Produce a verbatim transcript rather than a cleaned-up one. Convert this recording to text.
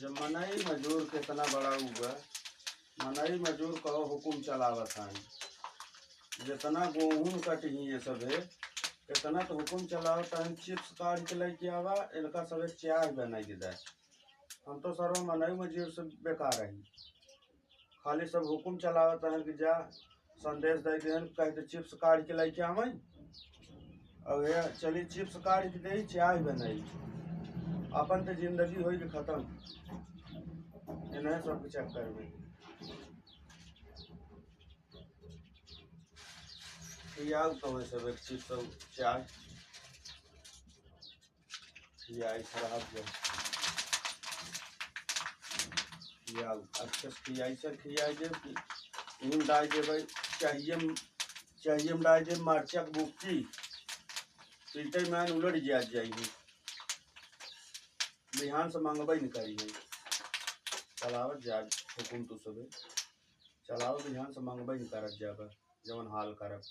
जब मनई मजूर केतना बड़ा हुआ, मनई मजूर कहो हुकुम चलावत हैं। जितना गोहूँ कटही ये सब है, इतना तो हुकुम चलावत हैं, चिप्स काढ़ के लेके आवा, इनका सब एक चाय बनाई के दे। हम तो सरवा मनई मजूर से बेकार है, खाली सब हुकुम चलावत हैं कि जा संदेश दे देहन, कह के चिप्स काढ़ के लेके आवे। अब ये चली चिप्स काढ़ के दे, चाय बनाई, अपन तो जिंदगी होई के खत्म। इन्हें सब के चक्कर में खियाऊ तो वैसे एक चिप्स और चाय खियाई खराब जा। खियाऊ अच्छे से खियाई सर, खियाई दे। इन डाल दे भाई, चाहिए चाहिए हम डाल दे मरचा के बुक्की, पीटे में उलट जा जाई। बिहान से मंगबे न करी है। चलावत जा हुकुम तू सबे, चलाओ बिहान से मंगबे न करत जाबा, जवन हाल करब।